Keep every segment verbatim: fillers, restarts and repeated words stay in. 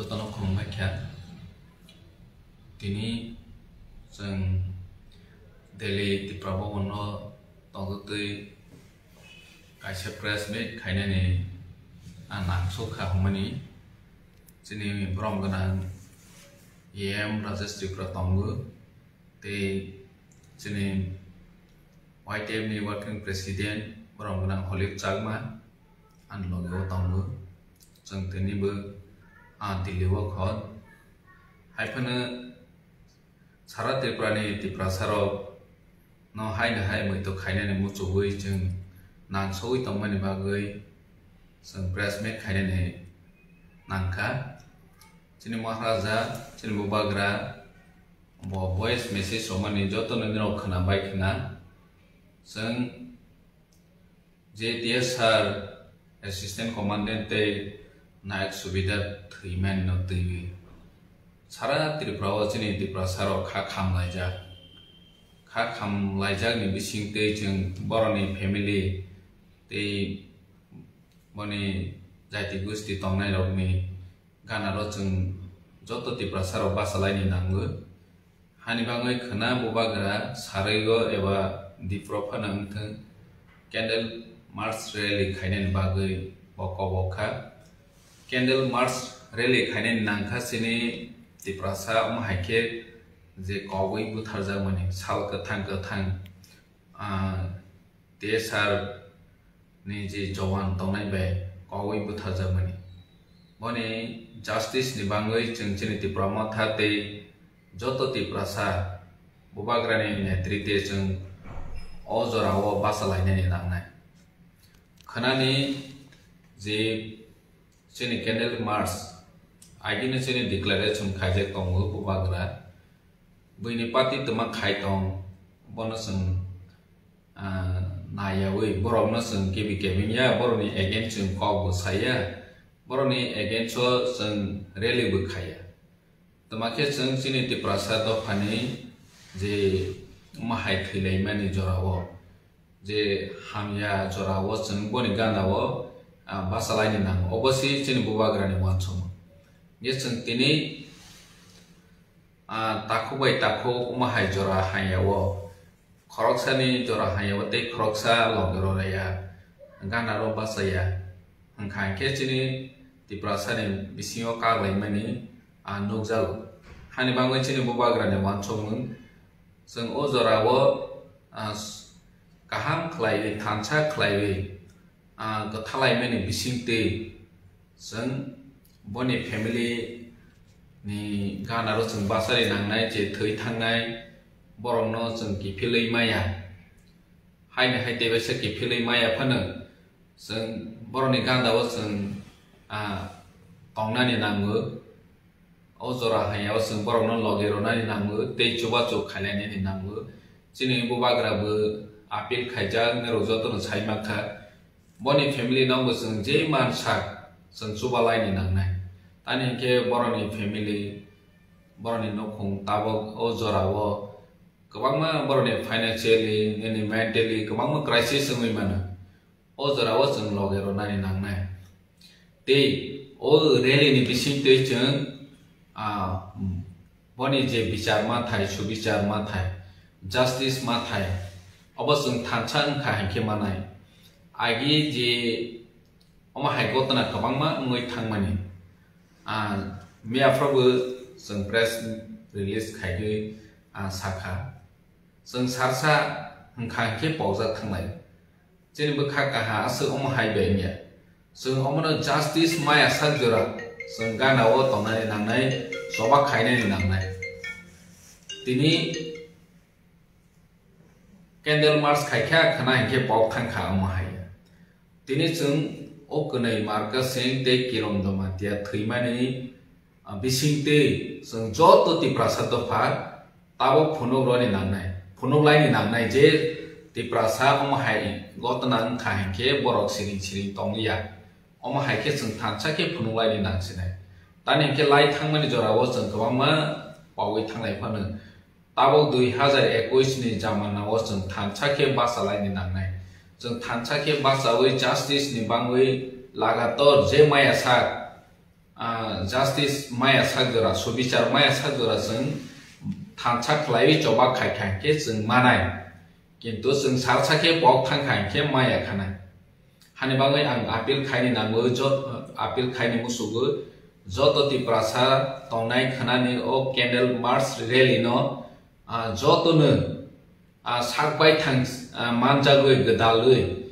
Jotono khulumbai kha. Tini chwng Delhi Tipra Bhavan o tongtwi kaisa press meet khainani ang nangsuk kha hwnmani. Chini borom gwnang E M Rajesh Tripura tongo, tei chini Y T F ni working president borom gwnang Holik Chakma ani loge o tongo. Chwng tini bo ah Delhi o khon. Hai phano sara Tripura ni Tiprasa rok no hai no hai muitu khainani muchugwi chwng nangsogwi tongmani bagwi chwng press meet khainani nangkha. Chini Maharaja, chini Bubagra bo voice message romani joto nini rok khwna bai khwna. Chwng J T S sir, Assistant Commandant tei Nayak Subedar thwimani no twiwi sara Tripura o chini Tiprasa rok kha khamlaijak. Kha khamlaijakni bising tei chwng boroni family tei boni jati gusti tongnai rokni gana ro chwng joto Tiprasa rok bachalaini nango. Hani bagwi khwna Bubagra sarwi o eba Dipro phano wngthwng candle march rally khainani bagwi bo kobok kha. Candle march rally khainani nangkha chini Tiprasa omo hai khe je kogwi butharjakmani sal kwthang kwthang, ah, T S R ni je jowan tongnai bai kogwi butharjakmani. Boni justice ni bagwi chwng chini Tipra Motha tei joto Tiprasa Bubagrani netrite chwng o jorao bachalainani nangnai. Khwnani je chini candle march, agini chini declaration khaijak tongo Bubagra. Buini party twma khai tong, bono chwng, ah, naiyawi borokno chwng kibi kebeng ya, borokni against chwng kok bo saya, borokni against o chwng rally bo khaya. Twma khe chwng chini Tiprasa dophani je omo hai thwilaimani jorao, je hamya jorao chwng boni gana o, ah, bachalaini nango. Obo se chini Bubagrani uansukmung. Nge chwng tini, ah, takhuk bai takhuk omo hai jora hamya o, khoroksani jora hamya o tei khoroksa loge rw ya gana ro bachaya. Hwnkha hwnkhe chini Tiprasani bisingo kaglaimani, ah, nukjago. Hani bagwi chini Bubagrani uansukmung. Chwng o jorao, ah, s-, kaham khlaiwi, thansa khlaiwi, ah, kwthalaimani bisingtwi chwng boni family ni gana ro chwng bachari nangnai, je thwi thangnai borokno chwng kiphilwi maya. Haini hai tebaisa kiphilwi maya phano chwng borokni gana o chwng, ah, tongnani nango. O jora hamya o chwng borokno logi rwnani nango tei chubachu khainani nango. Chini Bubagra bo appeal khaijak, norok jotono sai mankha. Boni family no bo chwng je mansak chwng chubalaini nangnai. Tani hinkhe borokni family, borokni nukhung tabok o jorao kwbangma borokni financially, nini mentally kwbangma crisis wngwi mano. O jorao chwng loge rwnani nangnai. Tei o rally ni bisingtwi chwng, ah, boni je bichar mathai, subichar mathai, justice mathai, obo chwng thansa wngkha hinkhe manai. Agi je omo hai gotona kwbangma wngwi thangmani. Ah, miyaphrobo chwng press release khaigwi, ah, sakha, chwng sarsa wngkha hinkhe pokjak thanglai. Chini bwkha kaha aswk omo hai bai wngya. Chwng omono justice maya sak jora chwng gana o tongnani nangnai, choba khainani nangnai. Tini candle march khaikha khwna hinkhe pok thangkha omo hai. Tini chwng o kwnwi Marka Singh tei Kiron Jamatia thwimani, ah, bisingtwi chwng joto Tiprasa dopha tabok phunuk rwni nangnai, phunuk laini nangnai je Tiprasa omo hai gotona wngkha hinkhe borok siring siring tongliya. Omo hai khe chwng thansa khe phunuk laini nangsinai. Tani hinkhe lai thangmani jorao chwng kwbangma paui thanglai phano tabok dui hazar ekush ni jamana o chwng thansa khe bacha laini nangnai. Chwng thansa khe bachaui justice ni bangwi lagator je maya sak, ah, justice maya sak jora, subichar maya sak jora chwng thansa khlaiwi choba khai kha hwnkhe chwng manai. Kintu chwng salsa khe pok thang kha hwnkhe maya khanai. Hani bagwi ang appeal khaini nango, jo-, appeal khaini musugo joto Tiprasa tongnai khwnani o candle march rally no, ah, jotono, ah, sak bai thang, ah, manjagwi gwdalwi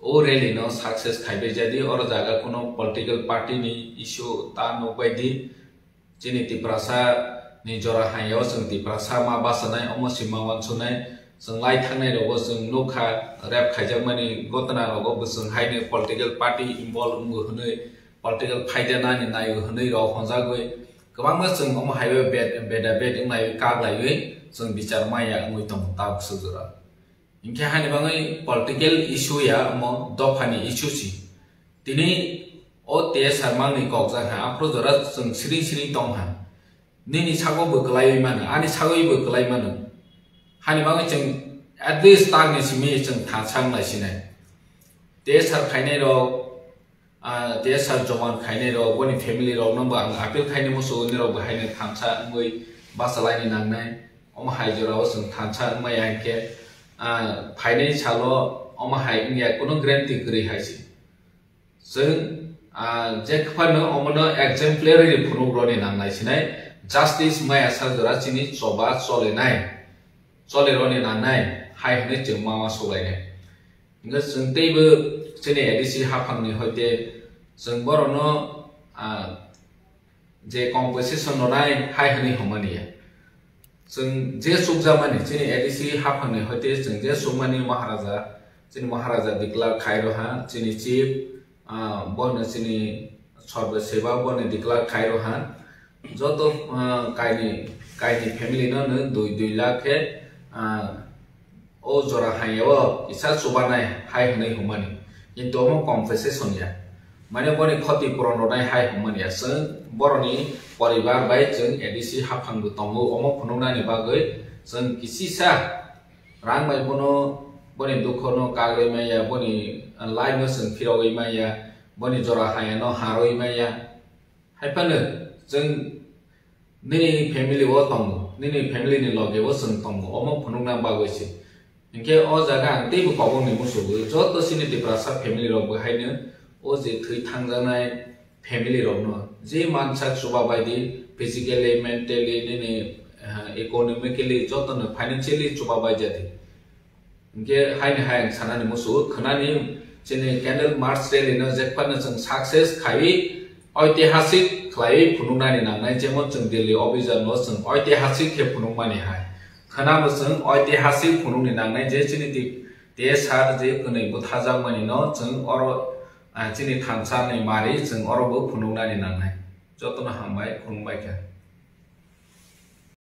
o rally no success khaibai jadi, oro jaga kuno political party ni issue ta nukbai di. Chini Tiprasa ni jora hayo chwng Tiprasa ma bachanai, omo si ma wansuknai. Chwng lai thangnai rogo chwng nukha, rape khaijakmani gotna rogo bo chwng haino political party involve wngo hwnwi, political phaida nani naio hwnwi rok honjagwi kwbangma chwng omo haiwi bed, beda bed wngnai kaglaiwi chwng bichar maya wngwi tongo tabuk swk jora. Hinkhe hani bagwi political issue ya omo dophani issue si. Tini o T S R mangni kok jak ha, aphuru jora chwng siring siring tong ha. Nini sago bo kwlaiwi mano, ani sago bo kwlai mano. Hani bagwi chwng at least takni simi chwng thansa wnglai sinai. T S R khainai rok, ah, T S R joman khainai rok, boni family rok no bo ang appeal khaini musugo, nirok bo haino thansa wngwi bachalaini nangnai. Omo hai jorao chwng thansa wngmaya hinkhe, ah, phainai salo omo hai wngya, kuno guarantee kwrwi hai se. Chwng, ah, je phano omono exemplary phunuk roni nangnai sinai, justice maya sak jora chini choba cholenai, chole roni nangnai hai hwnwi chwng ma uansuk lainai. Hingke chwng teibo chini A D C haphangni hoite chwng borokno, ah, je compensation rwnai hai hwnwi hwnmani ya. Chwng je chukjakmani chini A D C haphangni hoite chwng je chukmani Maharaja, chini Maharaja declare khai rw ha, chini chief, ah, bono chini Sarbe Seva bono declare khai rw ha. Joto, ah, kaini, kaini family no nw dui, dui lakh khe, ah, o jora hai o kisa chubanai hai hwnwi hwnmani, kintu omo compensation ya, mane boni khoti puron rwnai hai hwnmani ya. Chwng boroni poribar bai chwng A D C haphang bo tongo, omo phunuknani bagwi chwng kisisa rang bai bono, boni dukhono kagwi maya, boni life no chwng phirogwi maya, boni jora hai no harwi maya. Hai phano chwng nini family o tongo, nini family ni loge o chwng tongo, omo phunukna bagwi se. Hinkhe o jaga ang teibo kobongni musugo, joto chini Tiprasa family rok bo haino o je thwi thangjaknai family rokno je mansak chuba bai di, physically, mentally, nini, eh, economically, jotono financially chuba bai jadi. Hinkhe haini hai ang sanani musugo, khwnani chini candle march rally no jekphano chwng success khaiwi oitihasik khlaiwi phunuknani nangnai, jemon chwng Delhi Abhijan no chwng oitihasik khe phunukmani hai. Khwnabo chwng oitihasik phunukni nangnai je chini ti-, T S R je kwnwi bwthajakmani no chwng oro, ah, chini thansa ni mari chwng oro bo phunuknani nangnai. Jotono hambai, khulumbai kha.